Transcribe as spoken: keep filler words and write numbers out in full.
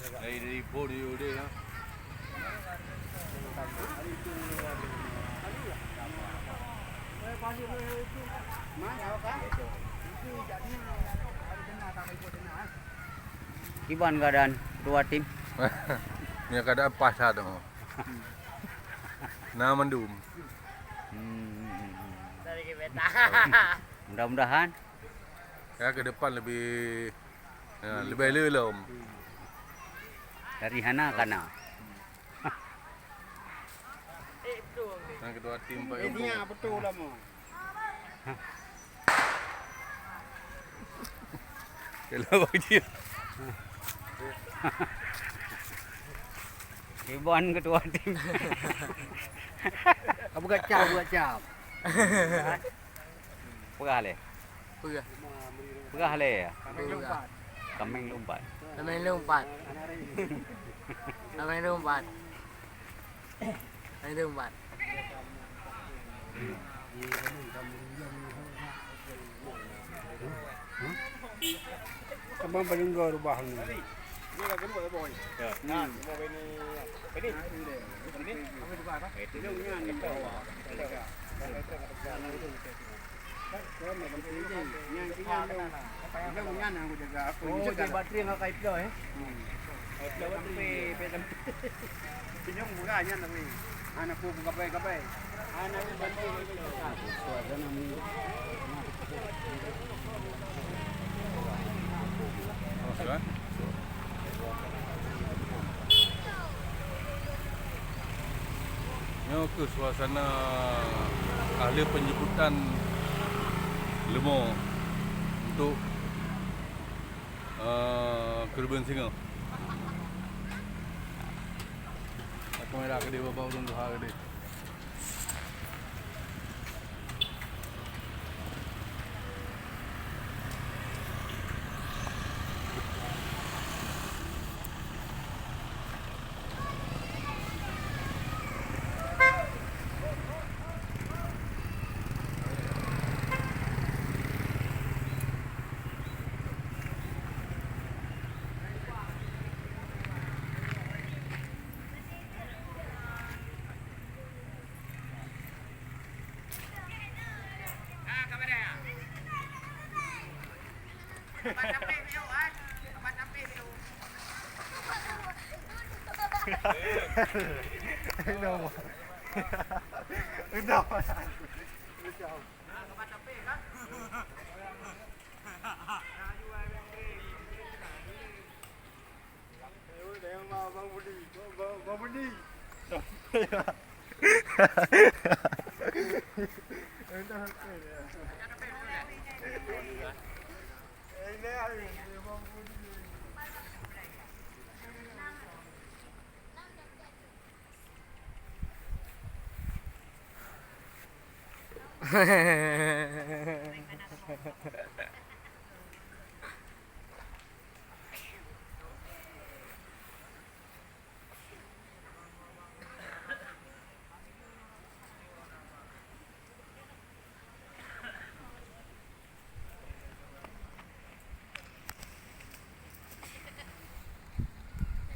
Dari, dari phone dia deh, ha. Kiban keadaan ketua tim? Ni keadaan pas lah tu. Na mandum. Hmm. Mudah-mudahan. Ya, ke depan lebih, ya, lebih elok lom. Dari hana kana. Nah, ketua tim Pak Yombo. Betul lah, Mo. Kalau bagi. Iban ketua tim. Buka cap, buka cap. Peugah lé. Peugah. Peugah lé. Peugah. Kaméng lumpat. Kaméng lumpat. Kaméng lumpat. Kaméng lumpat. Abang paling enggak rubah ni. Oh, jadi bateri nggak kait lo, eh? Kait lo bateri. Pinyong murah nyan tapi. Anak ku gabai-gabai. Anak ku bantu. Suasana minggu. Nyoe keuh suasana ahli penjemputan leumo untuk, eh, keureubeuen singoh. Kamera keudeh, babah ureueng tuha keudeh.